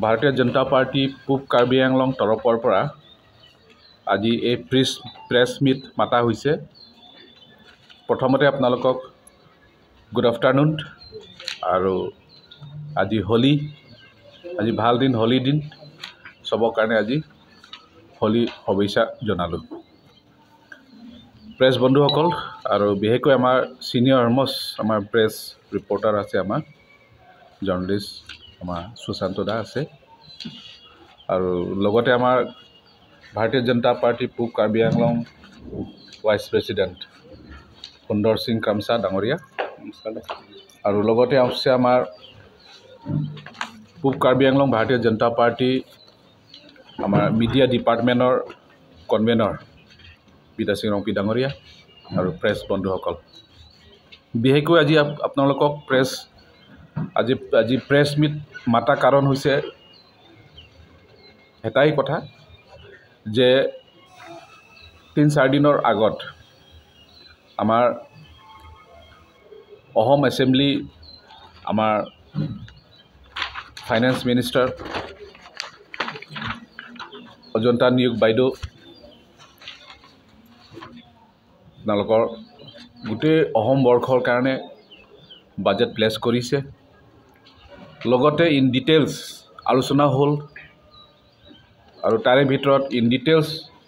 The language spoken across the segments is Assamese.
ভাৰতীয় জনতা পাৰ্টি পূব কাৰ্বি আংলং তৰফৰ পৰা আজি এই প্ৰেছ প্ৰেছ মিট মাতা হৈছে। প্ৰথমতে আপোনালোকক গুড আফটাৰনুন। আৰু আজি হোলী, আজি ভাল দিন, হোলী দিন, চবৰ কাৰণে আজি হোলী শুভেচ্ছা জনালোঁ। প্ৰেছ বন্ধুসকল আৰু বিশেষকৈ আমাৰ ছিনিয়ৰ মষ্ট আমাৰ প্ৰেছ ৰিপৰ্টাৰ আছে, আমাৰ জাৰ্ণলিষ্ট আমাৰ সুশান্ত দা আছে আৰু লগতে আমাৰ ভাৰতীয় জনতা পাৰ্টি পূব কাৰ্বি আংলং ভাইচ প্ৰেচিডেণ্ট সুন্দৰ সিং কামচা ডাঙৰীয়া আৰু লগতে আছে আমাৰ পূব কাৰ্বি আংলং ভাৰতীয় জনতা পাৰ্টি আমাৰ মিডিয়া ডিপাৰ্টমেণ্টৰ কনভেনৰ বিদ্যা সিং ৰংপি ডাঙৰীয়া আৰু প্ৰেছ বন্ধুসকল। বিশেষকৈ আজি আপোনালোকক প্ৰেছ আজি আজি প্ৰেছ মিট মাতা কাৰণ হৈছে এটাই কথা যে 3-4 দিনৰ আগত আমাৰ অসম এছেম্বলি আমাৰ ফাইনেন্স মিনিষ্টাৰ অজন্তা নিয়োগ বাইদেউ আপোনালোকৰ গোটেই অসম বৰ্ষৰ কাৰণে বাজেট প্লেচ কৰিছে। লগতে ইন ডিটেইলছ আলোচনা হ'ল আৰু তাৰে ভিতৰত ইন ডিটেইলছ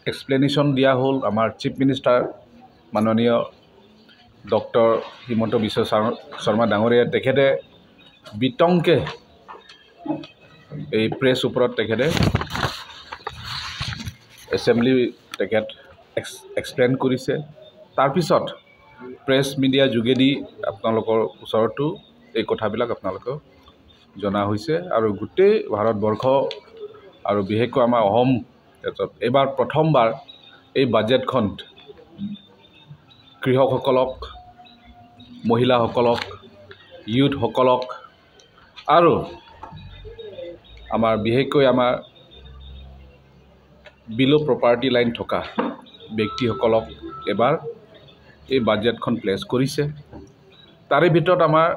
এক্সপ্লেনেশ্যন দিয়া হ'ল। আমাৰ চিফ মিনিষ্টাৰ মাননীয় ডক্টৰ হিমন্ত বিশ্ব শৰ্মা ডাঙৰীয়া, তেখেতে বিতংকে এই প্ৰেছ ওপৰত তেখেতে এছেম্বলি তেখেত এক্সপ্লেইন কৰিছে। তাৰপিছত প্ৰেছ মিডিয়া যোগেদি আপোনালোকৰ ওচৰতো এই কথাবিলাক আপোনালোকক জনা হৈছে। আৰু গোটেই ভাৰতবৰ্ষ আৰু বিশেষকৈ আমাৰ অসম এইবাৰ প্ৰথমবাৰ এই বাজেটখন কৃষকসকলক, মহিলাসকলক, ইউথসকলক আৰু আমাৰ বিশেষকৈ আমাৰ বিল' প্ৰপাৰ্টি লাইন থকা ব্যক্তিসকলক এবাৰ এই বাজেটখন প্লেচ কৰিছে। তাৰে ভিতৰত আমাৰ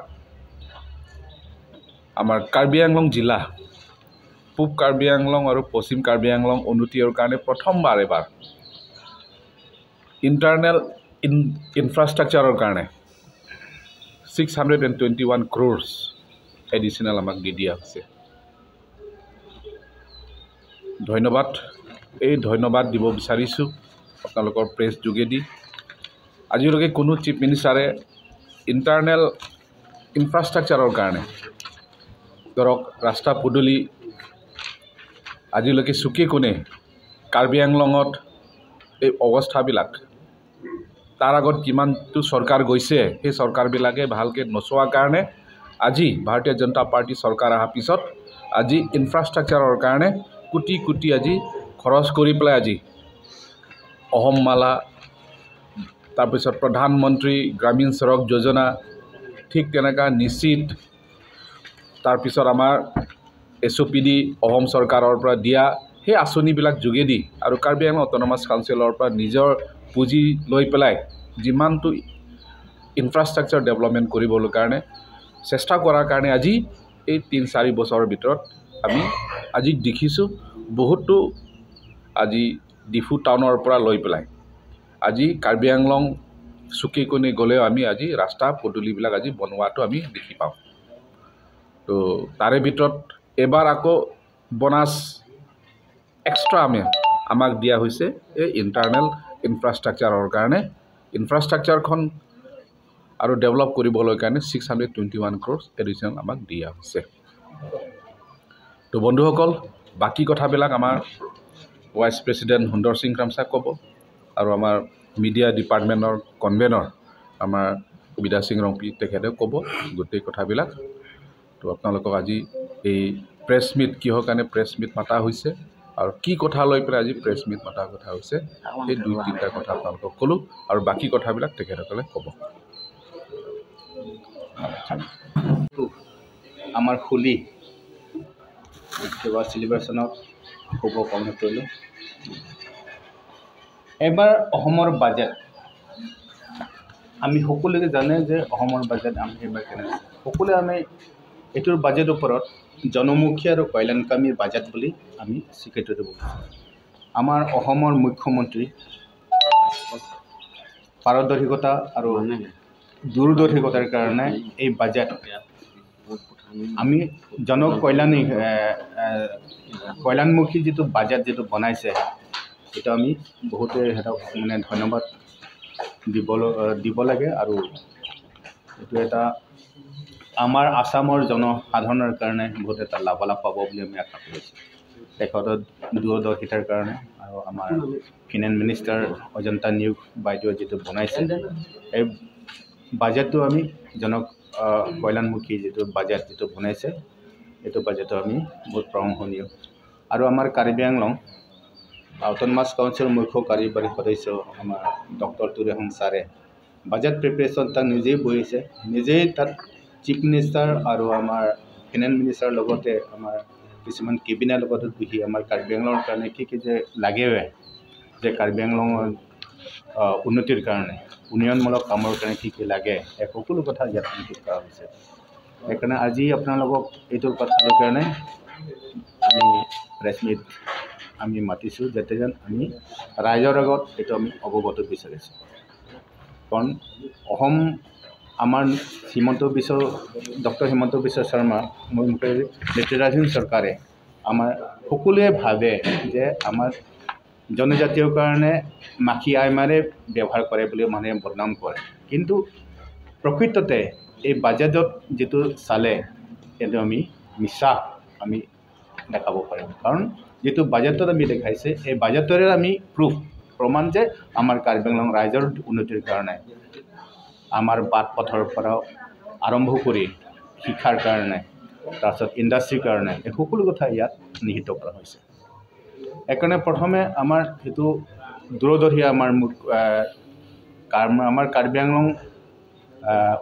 আমাৰ কাৰ্বি আংলং জিলা, পূব কাৰ্বি আংলং আৰু পশ্চিম কাৰ্বি আংলং উন্নতিৰ কাৰণে প্ৰথমবাৰ এবাৰ ইণ্টাৰনেল ইনফ্ৰাষ্ট্ৰাকচাৰৰ কাৰণে 621 crores additional আমাক দি দিয়া হৈছে। ধন্যবাদ, এই ধন্যবাদ দিব বিচাৰিছোঁ আপোনালোকৰ প্ৰেছ যোগেদি। আজিলৈকে কোনো চিফ মিনিষ্টাৰে ইণ্টাৰনেল ইনফ্ৰাষ্ট্ৰাকচাৰৰ কাৰণে, ধৰক ৰাস্তা পদূলি, আজিলৈকে চুকে কোণে কাৰ্বি আংলঙত এই অৱস্থাবিলাক, তাৰ আগত কিমানটো চৰকাৰ গৈছে, সেই চৰকাৰবিলাকে ভালকৈ নচোৱাৰ কাৰণে আজি ভাৰতীয় জনতা পাৰ্টী চৰকাৰ অহাৰ পিছত আজি ইনফ্ৰাষ্ট্ৰাকচাৰৰ কাৰণে কোটি কোটি আজি খৰচ কৰি পেলাই আজি অসম মালা, তাৰপিছত প্ৰধানমন্ত্ৰী গ্ৰামীণ সড়ক যোজনা, ঠিক তেনেকুৱা নিশ্চিত, তাৰপিছত আমাৰ এছ অ' পি ডি অসম চৰকাৰৰ পৰা দিয়া সেই আঁচনিবিলাক যোগেদি আৰু কাৰ্বি আংলং অট'নমাছ কাউন্সিলৰ পৰা নিজৰ পুঁজি লৈ পেলাই যিমানটো ইনফ্ৰাষ্ট্ৰাকচাৰ ডেভেলপমেণ্ট কৰিবলৈ কাৰণে চেষ্টা কৰাৰ কাৰণে আজি এই 3-4 বছৰৰ ভিতৰত আমি আজি দেখিছোঁ বহুতো আজি ডিফু টাউনৰ পৰা লৈ পেলাই আজি কাৰ্বি আংলং চুকে কোণে গ'লেও আমি আজি ৰাস্তা পদূলিবিলাক আজি বনোৱাটো আমি দেখি পাওঁ। তো তাৰে ভিতৰত এইবাৰ আকৌ বনাছ এক্সট্ৰা আমাক দিয়া হৈছে এই ইণ্টাৰনেল ইনফ্ৰাষ্ট্ৰাকচাৰৰ কাৰণে, ইনফ্ৰাষ্ট্ৰাকচাৰখন আৰু ডেভেলপ কৰিবলৈ কাৰণে 621 crores additional আমাক দিয়া হৈছে। তো বন্ধুসকল, বাকী কথাবিলাক আমাৰ ভাইচ প্ৰেচিডেণ্ট সুন্দৰ সিং ক্ৰামচাক ক'ব আৰু আমাৰ মিডিয়া ডিপাৰ্টমেণ্টৰ কনভেনৰ আমাৰ বিদা সিং ৰংপি, তেখেতেও ক'ব গোটেই কথাবিলাক। তো আপোনালোকক আজি এই প্ৰেছ মিট কিহৰ কাৰণে প্ৰেছ মিট মাতা হৈছে আৰু কি কথা লৈ পেলাই আজি প্ৰেছ মিট মতাৰ কথা হৈছে, সেই দুই তিনিটা কথা আপোনালোকক ক'লোঁ আৰু বাকী কথাবিলাক তেখেতসকলে ক'ব। আমাৰ হোলী কিবা চেলিব্ৰেশ্যনত শুভকামনা কৰিলোঁ। এবাৰ অসমৰ বাজেট আমি সকলোৱে জানে যে অসমৰ বাজেট আমি এইবাৰ কেনে সকলোৱে আমি এইটোৰ বাজেট ওপৰত জনমুখী আৰু কল্যাণকামী বাজেট বুলি আমি স্বীকৃতি দিব বিচাৰোঁ। আমাৰ অসমৰ মুখ্যমন্ত্ৰী পাৰদৰ্শিকতা আৰু দূৰদৰ্শিকতাৰ কাৰণে এই বাজেট আমি জনকল্যাণী কল্যাণমুখী যিটো বাজেট যিটো বনাইছে, সেইটো আমি বহুতে সিহঁতক মানে ধন্যবাদ দিব লাগে। আৰু এইটো এটা আমাৰ আছামৰ জনসাধাৰণৰ কাৰণে বহুত এটা লাভালাভ পাব বুলি আমি আশা কৰিছোঁ, তেখেতৰ দূৰদৰ্শিতাৰ কাৰণে। আৰু আমাৰ ফিনেন্স মিনিষ্টাৰ অজন্তা নিয়োগ বাইদেৱে যিটো বনাইছে, এই বাজেটটো আমি জন কল্যাণমুখী যিটো বাজেট যিটো বনাইছে, এইটো বাজেটো আমি বহুত প্ৰশংসনীয়। আৰু আমাৰ কাৰ্বি আংলং অট'নমাছ কাউন্সিলৰ মুখ্য কাৰ্যবাহী সদস্য আমাৰ ডক্টৰ তুলিৰাম ছাৰে বাজেট প্ৰিপেৰেশ্যন তাত নিজেই বহিছে, নিজেই তাত চিফ মিনিষ্টাৰ আৰু আমাৰ ফিনেন্স মিনিষ্টাৰৰ লগতে আমাৰ কিছুমান কেবিনেট লগতে বহি আমাৰ কাৰ্বি আংলঙৰ কাৰণে কি কি যে লাগে, যে কাৰ্বি আংলঙৰ উন্নতিৰ কাৰণে, উন্নয়নমূলক কামৰ কাৰণে কি কি লাগে, এই সকলো কথা ইয়াত ইনক্লুড কৰা হৈছে। সেইকাৰণে আজি আপোনালোকক এইটোৰ কথাৰ কাৰণে আমি প্ৰেছ মিট আমি মাতিছোঁ, যাতে যেন আমি ৰাইজৰ আগত এইটো আমি অৱগত বিচাৰিছোঁ। কাৰণ অসম আমাৰ হিমন্ত বিশ্ব ডক্টৰ হিমন্ত বিশ্ব শৰ্মা মুখ্যমন্ত্ৰী নেতৃত্বাধীন চৰকাৰে আমাৰ সকলোৱে ভাবে যে আমাৰ জনজাতীয় কাৰণে মাখি আইমাৰে ব্যৱহাৰ কৰে বুলি মানুহে বদনাম কৰে, কিন্তু প্ৰকৃততে এই বাজেটত যিটো চালে সেইটো আমি মিছা আমি দেখাব পাৰিম। কাৰণ যিটো বাজেটত আমি দেখাইছে, এই বাজেটৰে আমি প্ৰুফ প্ৰমাণ যে আমাৰ কাৰ্বি আংলং ৰাইজৰ উন্নতিৰ কাৰণে আমাৰ বাট পথৰ পৰাও আৰম্ভ কৰি শিক্ষাৰ কাৰণে, তাৰপিছত ইণ্ডাষ্ট্ৰীৰ কাৰণে, এই সকলো কথা ইয়াত নিহিত কৰা হৈছে। সেইকাৰণে প্ৰথমে আমাৰ সেইটো দূৰদৰ্শী আমাৰ আমাৰ কাৰ্বি আংলং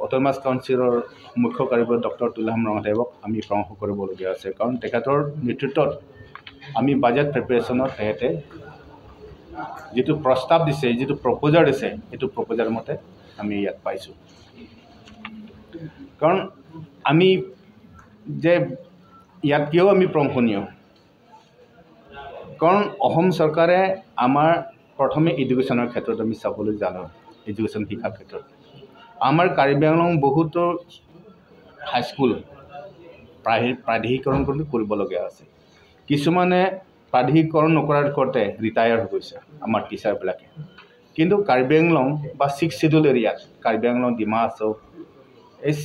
অট'নমাছ কাউন্সিলৰ মুখ্য কাৰ্যবাহী ডক্টৰ তুলিৰাম ৰংহাংদেৱক আমি প্ৰশংসা কৰিবলগীয়া আছে। কাৰণ তেখেতৰ নেতৃত্বত আমি বাজেট প্ৰিপেৰেশ্যনত তেখেতে যিটো প্ৰস্তাৱ দিছে, যিটো প্ৰপ'জাৰ দিছে, সেইটো প্ৰপ'জাৰ মতে আমি ইয়াত পাইছোঁ। কাৰণ আমি যে ইয়াত কিয় আমি প্ৰশংসনীয়, কাৰণ অসম চৰকাৰে আমাৰ প্ৰথমে এডুকেশ্যনৰ ক্ষেত্ৰত আমি চাবলৈ জানো, এডুকেশ্যন শিক্ষাৰ ক্ষেত্ৰত আমাৰ কাৰ্বি আংলং বহুতো হাইস্কুল প্ৰাধিকৰণ কৰিবলগীয়া আছে। কিছুমানে প্ৰাধিকৰণ নকৰাৰ কৰোঁতে ৰিটায়াৰ হৈ গৈছে আমাৰ টিচাৰবিলাকে। কিন্তু কাৰ্বি আংলং বা ছিক্স চিডিউল এৰিয়াত, কাৰ্বি আংলং, ডিমা হাছাও এই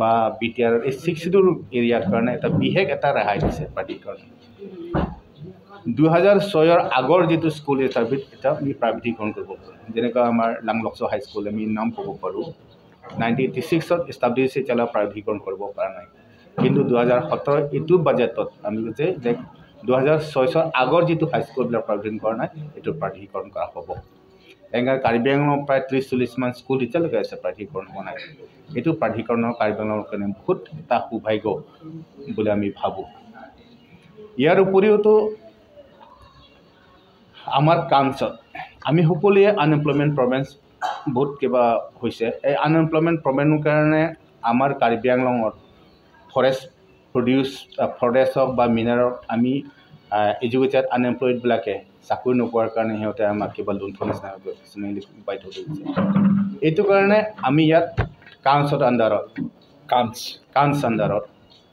বা BTR এই ছিক্স চিডিউল এৰিয়াৰ কাৰণে এটা বিশেষ এটা ৰেহাই দিছে প্ৰাধিকৰণ। 2006ৰ আগৰ যিটো স্কুল হিচাপে এটা আমি প্ৰাইভেটীকৰণ কৰিব পাৰোঁ, যেনেকুৱা আমাৰ লাংলকচো হাইস্কুল আমি নাম ক'ব পাৰোঁ, 1986ত ইষ্টাব্লিছ এতিয়ালৈ প্ৰাইভেটীকৰণ কৰিব পৰা নাই। কিন্তু 2017 এইটো বাজেটত আমি যে 2006 চনৰ আগৰ যিটো হাইস্কুলবিলাক প্ৰাইভেটীকৰণ কৰা নাই, এইটো প্ৰাইভেটীকৰণ কৰা হ'ব। এনেকৈ কাৰ্বি আংলঙত প্ৰায় 30-40মান স্কুল এতিয়ালৈকে আছে প্ৰাইভেটীকৰণ হোৱা নাই। এইটো প্ৰাধিকৰণৰ কাৰ্বি আংলঙৰ কাৰণে বহুত এটা সৌভাগ্য বুলি আমি ভাবোঁ। ইয়াৰ উপৰিওতো আমাৰ কাঞ্চত আমি সকলোৱে আনএমপ্লয়মেণ্ট প্ৰব্লেমছ বহুত কিবা হৈছে। এই আনএমপ্লয়মেণ্ট প্ৰব্লেমৰ কাৰণে আমাৰ কাৰ্বি আংলঙত ফৰেষ্ট প্ৰডিউচ ফৰেষ্ট হওক বা মিনাৰেল আমি এডুকেটেড আনএমপ্লয়ডবিলাকে চাকৰি নোপোৱাৰ কাৰণে সিহঁতে আমাক কিবা লুণ্ঠন নিচিনা বাধ্য কৰিছে। এইটো কাৰণে আমি ইয়াত কাঞ্চৰ আণ্ডাৰত কাঞ্চ আণ্ডাৰত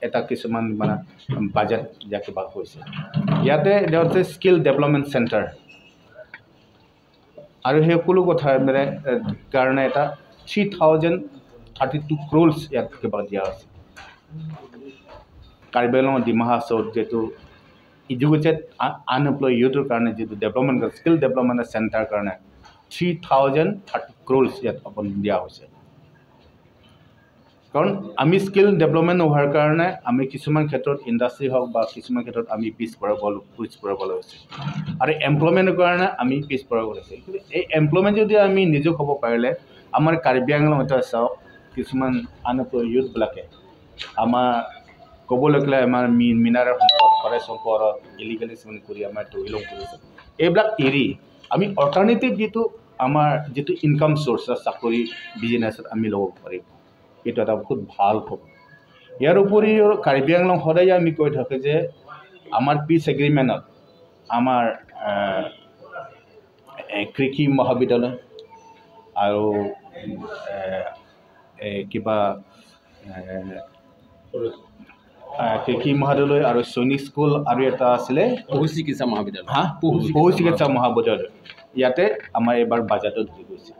এটা কিছুমান মানে বাজেট দিয়া কিবা হৈছে। ইয়াতে হৈছে স্কিল ডেভেলপমেণ্ট চেণ্টাৰ আৰু সেই সকলো কথাৰ মানে কাৰণে এটা 3032 ক্ৰ'ৰ্ছ ইয়াত কিবা দিয়া হৈছে। কাৰ্বি আংলং, ডিমা হাছাওত যিটো এডুকেটেড আনএমপ্লয় ইউথৰ কাৰণে যিটো ডেভেলপমেণ্ট স্কিল ডেভেলপমেণ্ট চেণ্টাৰ কাৰণে 3030 ক্ৰ'ৰ্ছ ইয়াত দিয়া হৈছে। কাৰণ আমি স্কিল ডেভেলপমেণ্ট নোহোৱাৰ কাৰণে আমি কিছুমান ক্ষেত্ৰত ইণ্ডাষ্ট্ৰি হওক বা কিছুমান ক্ষেত্ৰত আমি পিছ পৰাব হৈছে আৰু এমপ্লয়মেণ্টৰ কাৰণে আমি পিছ পৰাব হৈছে। কিন্তু এই এমপ্লয়মেণ্ট যদি আমি নিয়োগ হ'ব পাৰিলে আমাৰ কাৰ্বি আংলঙতে চাওক কিছুমান আনএমপ্লয় ইউথবিলাকে আমাৰ ক'বলৈ গ'লে আমাৰ মিনাৰেল সম্পদ, ফৰেষ্ট সম্পদত ইলিগেলি কৰি আমাৰ তহিলং কৰিছে। এইবিলাক এৰি আমি অল্টাৰনেটিভ যিটো আমাৰ যিটো ইনকাম চ'ৰ্চ চাকৰি বিজনেছত আমি ল'ব পাৰিম, এইটো এটা বহুত ভাল খবৰ। ইয়াৰ উপৰিও কাৰ্বি আংলং সদায় আমি কৈ থাকোঁ যে আমাৰ পিচ এগ্ৰিমেণ্টত আমাৰ কৃষি মহাবিদ্যালয় আৰু কিবা কৃষি মহাবিদ্যালয় আৰু সৈনিক স্কুল আৰু এটা আছিলে পশু চিকিৎসা মহাবিদ্যালয়, হা, পশু চিকিৎসা মহাবিদ্যালয়, ইয়াতে আমাৰ এইবাৰ বাজেটত ধৰি গৈছে।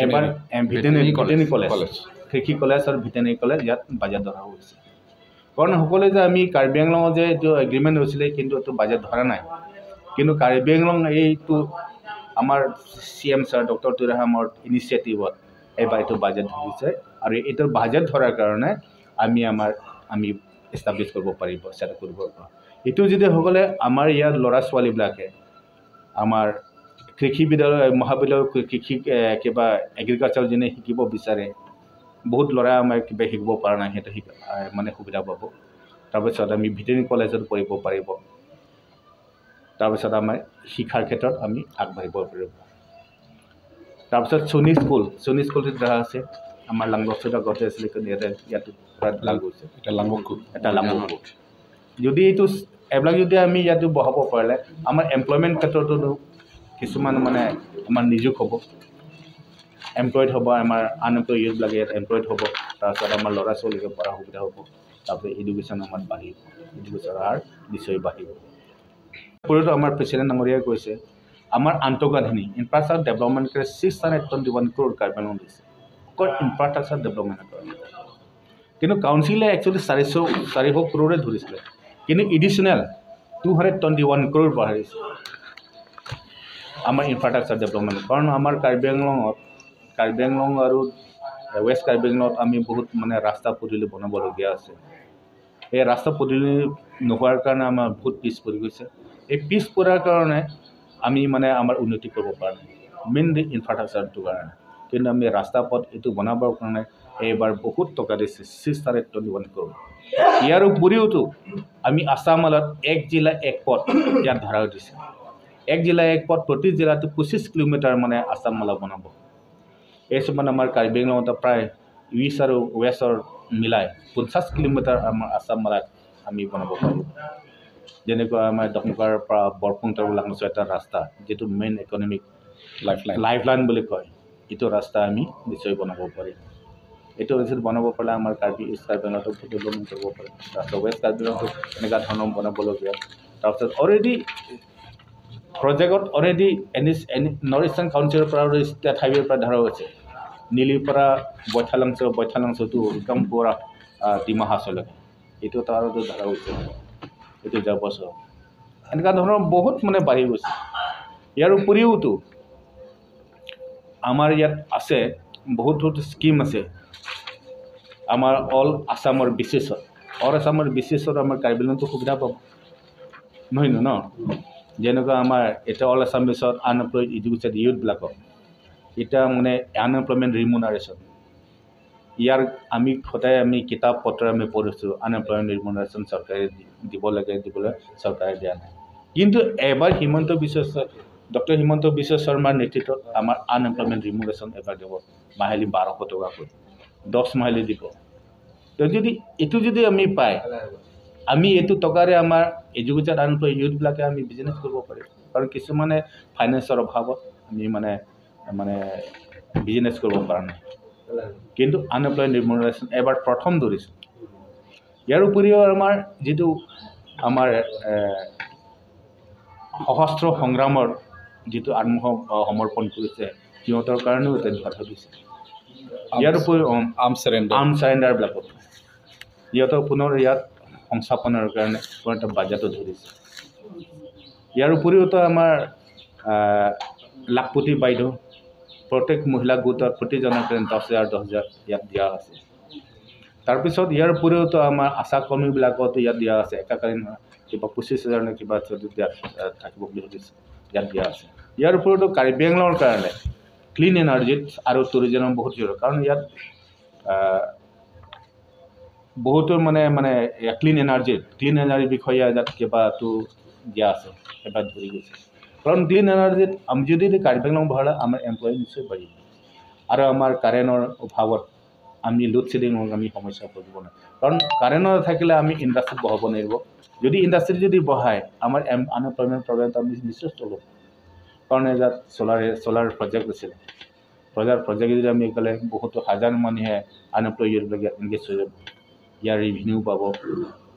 এবাৰ ভেটেনেৰী কলেজ, কৃষি কলেজ আৰু ভেটেনেৰী কলেজ ইয়াত বাজেট ধৰা হৈছে। কাৰণ সকলোৱে যে আমি কাৰ্বি আংলঙত যে এইটো এগ্ৰিমেণ্ট হৈছিলে, কিন্তু এইটো বাজেট ধৰা নাই। কিন্তু কাৰ্বি আংলং এইটো আমাৰ চি এম ছাৰ ডক্টৰ তুৰাহামৰ ইনিচিয়েটিভত এইবাৰ এইটো বাজেট ধৰিছে আৰু এইটো বাজেট ধৰাৰ কাৰণে আমি আমাৰ আমি এষ্টাব্লিছ কৰিব পাৰিব, ছেট কৰিব পাৰিব। এইটো যদি সকলে আমাৰ ইয়াৰ ল'ৰা ছোৱালীবিলাকে আমাৰ কৃষি বিদ্যালয় মহাবিদ্যালয় কৃষি কিবা এগ্ৰিকালচাৰ যোনে শিকিব বিচাৰে, বহুত ল'ৰা আমাৰ কিবা শিকিব পৰা নাই, সিহঁতে মানে সুবিধা পাব। তাৰপিছত আমি ভেটেনেৰী কলেজত পঢ়িব পাৰিব। তাৰপিছত আমাৰ শিক্ষাৰ ক্ষেত্ৰত আমি আগবাঢ়িব পাৰিব। তাৰপিছত সৈনিক স্কুল, সৈনিক স্কুলটো ধৰা আছে আমাৰ লাংগচত আগতে আছিলে, কিন্তু ইয়াতে ইয়াত গৈছে এটা লাংগকোট। যদি এইটো এইবিলাক যদি আমি ইয়াতো বহাব পাৰিলে আমাৰ এমপ্লয়মেণ্ট ক্ষেত্ৰতো কিছুমান মানে আমাৰ নিয়োগ হ'ব, এমপ্লয়ড হ'ব, আমাৰ আনএমপ্লয়ড ইউথবিলাকে ইয়াত এমপ্লয়ড হ'ব। তাৰপিছত আমাৰ ল'ৰা ছোৱালীকে পঢ়াৰ সুবিধা হ'ব। তাৰপিছত এডুকেশ্যন আমাৰ বাঢ়িব, এডুকেশ্যনৰ হাৰ নিশ্চয় বাঢ়িব। উপৰিও আমাৰ প্ৰেচিডেণ্ট ডাঙৰীয়াই কৈছে আমাৰ আন্তঃগাঁথনি ইনফ্ৰাষ্ট্ৰাকচাৰ ডেভেলপমেণ্ট কৰি 621 ক্ৰ'ৰ কাৰ্বি আংলং দিছে অকল ইনফ্ৰাষ্ট্ৰাকচাৰ ডেভেলপমেণ্টৰ কাৰণে। কিন্তু কাউন্সিলে একচুৱেলি 400 ক্ৰ'ৰে ধৰিছিলে, কিন্তু এডিশ্যনেল 221 ক্ৰ'ৰ বঢ়াইছে আমাৰ ইনফ্ৰাষ্ট্ৰাকচাৰ ডেভেলপমেণ্ট। কাৰণ আমাৰ কাৰ্বি আংলঙত, কাৰ্বি আংলং আৰু ৱেষ্ট কাৰ্বি আংলঙত আমি বহুত মানে ৰাস্তা পদূলি বনাবলগীয়া আছে। এই ৰাস্তা পদূলি নোহোৱাৰ কাৰণে আমাৰ বহুত পিছ পৰি গৈছে। এই পিছ পৰাৰ কাৰণে আমি মানে আমাৰ উন্নতি কৰিব পৰা নাই, মেইনলি ইনফ্ৰাষ্ট্ৰাকচাৰটোৰ কাৰণে। কিন্তু আমি ৰাস্তা পথ এইটো বনাবৰ কাৰণে এইবাৰ বহুত টকা দিছে, 621 ক্ৰ'ৰ। ইয়াৰ উপৰিওতো আমি আছামত এক জিলা এক পথ ইয়াত ধৰা দিছে। এক জিলা এক পথ, প্ৰতি জিলাটো 25 কিলোমিটাৰ মানে আছামমালা বনাব। এই সময়ত আমাৰ কাৰ্বি আংলঙত প্ৰায় ইষ্ট আৰু ৱেষ্টৰ মিলাই 50 কিলোমিটাৰ আমাৰ আছামমালাত আমি বনাব পাৰোঁ। যেনেকুৱা আমাৰ দমকাৰ পৰা বৰপুংতৰ লাংচৰ এটা ৰাস্তা, যিটো মেইন ইকনমিক লাইফলাইন বুলি কয়, এইটো ৰাস্তা আমি নিশ্চয় বনাব পাৰিম। এইটো পিছত বনাব পাৰিলে আমাৰ কাৰ্বি ইষ্ট কাৰ্বি আংলঙতো ডেভেলপমেণ্ট কৰিব পাৰে। তাৰপিছত ৱেষ্ট কাৰ্বি আংলঙতো এনেকুৱা ধৰণৰ বনাবলগীয়া। তাৰপিছত অলৰেডি প্ৰজেক্টত অলৰেডি এন নৰ্থ ইষ্টাৰ্ণ কাউন্সিলৰ পৰা আৰু ষ্টেট হাইৱেৰ পৰা ধৰা হৈছে নীলিৰ পৰা বৈঠালাংছ, বৈঠালাংছটো একদম পূৰা ডিমা হাছাওলৈকে, এইটো তাৰো ধৰা হৈছে। এইটো যোৱা বছৰ এনেকুৱা ধৰণৰ বহুত মানে বাঢ়ি গৈছে। ইয়াৰ উপৰিওতো আমাৰ ইয়াত আছে বহুত বহুত স্কীম আছে আমাৰ অল আছামৰ বিশেষত, অল আছামৰ বিশেষত আমাৰ কাৰ্বি আংলঙতো সুবিধা পাব নহয় ন? যেনেকুৱা আমাৰ এতিয়া অল আছাম বেছত আনএমপ্লয়ড এডুকেটেড ইউথবিলাকক এতিয়া মানে আনএমপ্লয়মেণ্ট ৰিমুনাৰেশ্যন, ইয়াৰ আমি সদায় আমি কিতাপ পত্ৰ আমি পঢ়িছোঁ, আনএমপ্লয়মেণ্ট ৰিমুনাৰেশ্যন চৰকাৰে দিব লাগে, দিবলৈ চৰকাৰে দিয়া নাই। কিন্তু এবাৰ হিমন্ত বিশ্ব ডক্টৰ হিমন্ত বিশ্ব শৰ্মাৰ নেতৃত্বত আমাৰ আনএমপ্লয়মেণ্ট ৰিমুনাৰেশ্যন এবাৰ দিব মাহিলী 1200 টকাকৈ, 10 মাহিলী দিব। তো যদি এইটো যদি আমি পায়, আমি এইটো টকাৰে আমাৰ এডুকেটেড আনএমপ্লয়ড ইউথবিলাকে আমি বিজনেছ কৰিব পাৰিম। কাৰণ কিছুমানে ফাইনেন্সৰ অভাৱত আমি মানে মানে বিজনেছ কৰিব পৰা নাই, কিন্তু আনএমপ্লয়মেণ্ট ৰিমুনাৰেশ্যন এবাৰ প্ৰথম ধৰিছোঁ। ইয়াৰ উপৰিও আমাৰ যিটো আমাৰ সশস্ত্ৰ সংগ্ৰামৰ যিটো আত্মসমৰ্পণ কৰিছে সিহঁতৰ কাৰণেও এটা বাধা দিছে। ইয়াৰ উপৰিও আৰ্ম চাৰেণ্ডাৰবিলাকত সিহঁতৰ পুনৰ ইয়াত সংস্থাপনৰ কাৰণে পুনৰ এটা বাজেটো ধৰিছে। ইয়াৰ উপৰিওতো আমাৰ লাখপতি বাইদেউ প্ৰত্যেক মহিলা গোটত প্ৰতিজনৰ কাৰণে 10,000 10,000 ইয়াত দিয়া আছে। তাৰপিছত ইয়াৰ উপৰিওতো আমাৰ আশা কৰ্মীবিলাকতো ইয়াত দিয়া আছে, একাকালীন কিবা 25,000 নে কিবা ইয়াত থাকিব বুলি সুধিছে, ইয়াত দিয়া আছে। ইয়াৰ উপৰিওতো কাৰ্বি আংলঙৰ কাৰণে ক্লিন এনাৰ্জিত আৰু টুৰিজমৰ বহুত জৰুৰী, কাৰণ ইয়াত বহুতো মানে মানে ক্লিন এনাৰ্জিৰ বিষয়ে ইয়াত কিবাটো দিয়া আছে, এবাৰ ধৰি গৈছে। কাৰণ ক্লিন এনাৰ্জিত আমি যদি কাৰ্বি আংলং বঢ়ালে আমাৰ এমপ্লয় নিশ্চয় বাঢ়িব আৰু আমাৰ কাৰেণ্টৰ অভাৱত আমি লোড শ্বেডিঙৰ আমি সমস্যা ভুগিব নাই। কাৰণ কাৰেণ্ট নাথাকিলে আমি ইণ্ডাষ্ট্ৰীত বহাব নোৱাৰিব। যদি ইণ্ডাষ্ট্ৰী যদি বহায়, আমাৰ আনএমপ্লয়মেণ্ট প্ৰব্লেমটো আমি নিশ্চয় চল্ভ হ'ব। কাৰণ ইয়াত চ'লাৰ প্ৰজেক্ট আছিলে, প্ৰজেক্ট যদি আমি ক'লে বহুতো হাজাৰ মানুহে আনএমপ্লয় ইয়াত এংগেজ হৈ যাব, ইয়াৰ ৰিভিনিউ পাব।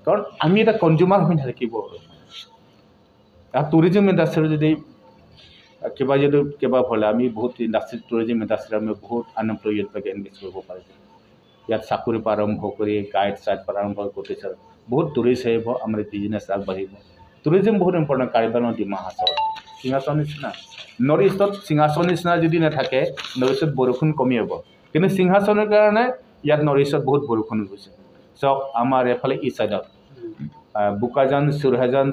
কাৰণ আমি এটা কনজিউমাৰ হৈ নাথাকিব। টুৰিজিম ইণ্ডাষ্ট্ৰী যদি কিবা যদি কিবা হ'লে আমি বহুত ইণ্ডাষ্ট্ৰী, টুৰিজিম ইণ্ডাষ্ট্ৰী আমি বহুত আনএমপ্লয় এংগেজ কৰিব পাৰিম। ইয়াত চাকৰিৰ পৰা আৰম্ভ কৰি গাইড চাইড পৰা আৰম্ভ কৰি বহুত টুৰিষ্ট আহিব, আমাৰ বিজনেছ আগবাঢ়িব। টুৰিজিম বহুত ইম্পৰ্টেণ্ট। কাৰ্বি আংলং, ডিমা হাছাও সিংহাসন নিচিনা, নৰ্থ ইষ্টত সিংহাসন নিচিনা যদি নাথাকে, নৰ্থ ইষ্টত বৰষুণ কমি হ'ব। কিন্তু সিংহাসনৰ কাৰণে ইয়াত নৰ্থ ইষ্টত বহুত বৰষুণ গৈছে। চাওক, আমাৰ এইফালে ইষ্ট ছাইডত বোকাজান, চুৰহাজান,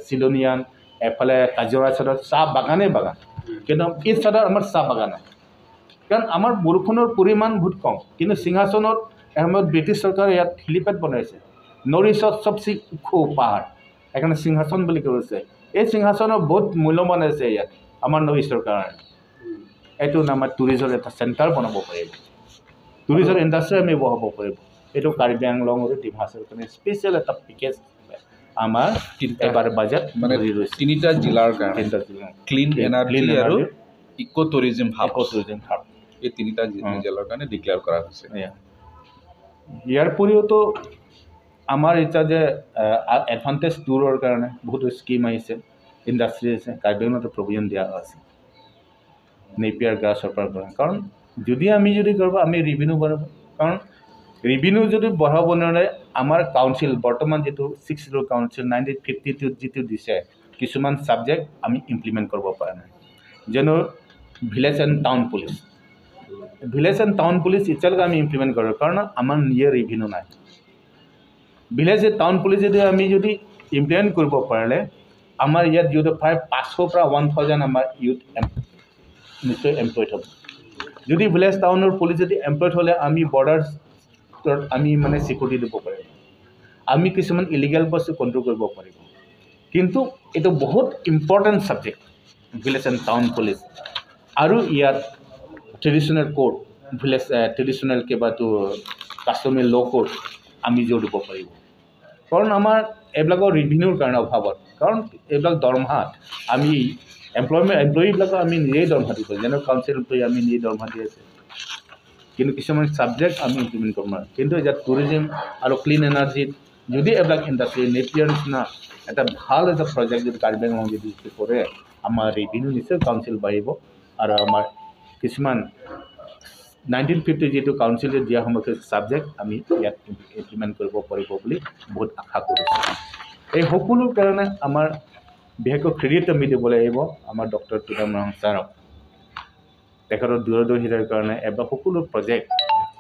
চিলনিয়ান, এফালে কাজিৰঙা চাইডত চাহ বাগানেই বাগান, কিন্তু ইষ্ট ছাইডত আমাৰ চাহ বাগান নাই, কাৰণ আমাৰ বৰষুণৰ পৰিমাণ বহুত কম। কিন্তু সিংহাসনত এসময়ত ব্ৰিটিছ চৰকাৰে ইয়াত হেলিপেড বনাইছে। নৰ্থ ইষ্টত চবচে ওখ পাহাৰ, সেইকাৰণে সিংহাসন বুলি কৈছে। এই সিংহাসনৰ বহুত মূল্যৱান আছে ইয়াত আমাৰ নৰ্থ ইষ্টৰ কাৰণে। এইটো আমাৰ টুৰিজৰ এটা চেণ্টাৰ বনাব পাৰিব, টুৰিজৰ ইণ্ডাষ্ট্ৰি আমি বহাব পাৰিব। এইটো কাৰ্বি আংলং আৰু ডিমা হাছাওৰ কাৰণে স্পেচিয়েল এটা পেকেজ আমাৰ এবাৰ বাজেট মানে তিনিটা জিলাৰ কাৰণে, তিনিটা জিলা ক্লিন এনাৰ্জি আৰু ইক' টুৰিজিম হাব, ইক' টুৰিজিম হাব, এই তিনিটা জিলাৰ কাৰণে ডিক্লেয়াৰ কৰা হৈছে। ইয়াৰ উপৰিওতো আমাৰ এতিয়া যে এডভান্টেজ টুৰৰ কাৰণে বহুতো স্কিম আহিছে, ইণ্ডাষ্ট্ৰি আছে, কাৰ্বি আংলঙতো প্ৰভিজন দিয়া আছে নেপিয়াৰ গ্ৰাছৰ পৰা। কাৰণ যদি আমি যদি কৰিব, আমি ৰিভিনিউ বঢ়াব, কাৰণ ৰিভিনিউ যদি বঢ়াব নোৱাৰে, আমাৰ কাউন্সিল বৰ্তমান যিটো ছিক্স শ্বেডিউল কাউন্সিল 1952ত যিটো দিছে, কিছুমান ছাবজেক্ট আমি ইমপ্লিমেণ্ট কৰিব পৰা নাই। যেনে village and town police, village and town police এতিয়ালৈকে আমি ইমপ্লিমেণ্ট কৰোঁ, কাৰণ আমাৰ নিজে ৰিভিনিউ নাই। ভিলেজ এণ্ড টাউন পুলিচ যদি আমি যদি ইমপ্লিমেণ্ট কৰিব পাৰিলে, আমাৰ ইয়াত যিহেতু প্ৰায় 500ৰ পৰা 1000 আমাৰ ইউথ নিশ্চয় এমপ্লয়ড হ'ব। যদি ভিলেজ টাউনৰ পুলিচ যদি এমপ্লয়ড হ'লে আমি বৰ্ডাৰ আমি মানে চিকিউৰিটি দিব পাৰিম, আমি কিছুমান ইলিগেল বস্তু কণ্ট্ৰল কৰিব পাৰিব। কিন্তু এইটো বহুত important subject, village and town police. আৰু ইয়াত ট্ৰেডিশ্যনেল কোৰ্ট, ভিলেজ ট্ৰেডিশ্যনেল কিবাটো কাষ্টমাৰী ল' কোৰ্ট আমি জোৰ দিব পাৰিব। কাৰণ আমাৰ এইবিলাকৰ ৰিভিনিউৰ কাৰণে অভাৱত, কাৰণ এইবিলাক দৰমহাত আমি এমপ্লয়ীবিলাকক আমি নিজেই দৰমহা দিব, যেনে কাউন্সিল এমপ্লয়ী আমি নিজেই দৰমহা দি আছে। কিন্তু কিছুমান ছাবজেক্ট আমি ইমপ্লিমেণ্ট কৰিব নোৱাৰোঁ। কিন্তু ইয়াত টুৰিজিম আৰু ক্লিন এনাৰ্জিত যদি এইবিলাক ইণ্ডাষ্ট্ৰি নেপিয়াৰ নিচিনা এটা ভাল এটা প্ৰজেক্ট যদি কাৰ্বি আংলং যদি কৰে, আমাৰ ৰেভিনিউ নিশ্চয় কাউন্সিল বাঢ়িব। আৰু আমাৰ কিছুমান 1950 যিটো কাউন্সিলে দিয়া সময়ত ছাবজেক্ট আমি ইয়াত ইমপ্লিমেণ্ট কৰিব পাৰিব বুলি বহুত আশা কৰিছোঁ। এই সকলো কাৰণে আমাৰ বিশেষকৈ ক্ৰেডিট আমি দিব লাগিব আমাৰ ডক্টৰ তুলাম ৰং ছাৰক। তেখেতৰ দূৰদৰ্শিতাৰ কাৰণে এবাৰ সকলো প্ৰজেক্ট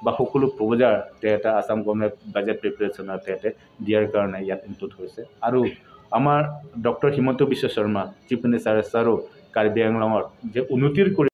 বা সকলো প্ৰপ'জাৰ তেখেতে আছাম গভৰ্ণমেণ্ট বাজেট প্ৰিপেৰেশ্যনত তেখেতে দিয়াৰ কাৰণে ইয়াত ইনক্লুড হৈছে। আৰু আমাৰ doctor Himanta Biswa Sarma chief minister ছাৰো Karbi আংলঙৰ যে উন্নতিৰ কৰি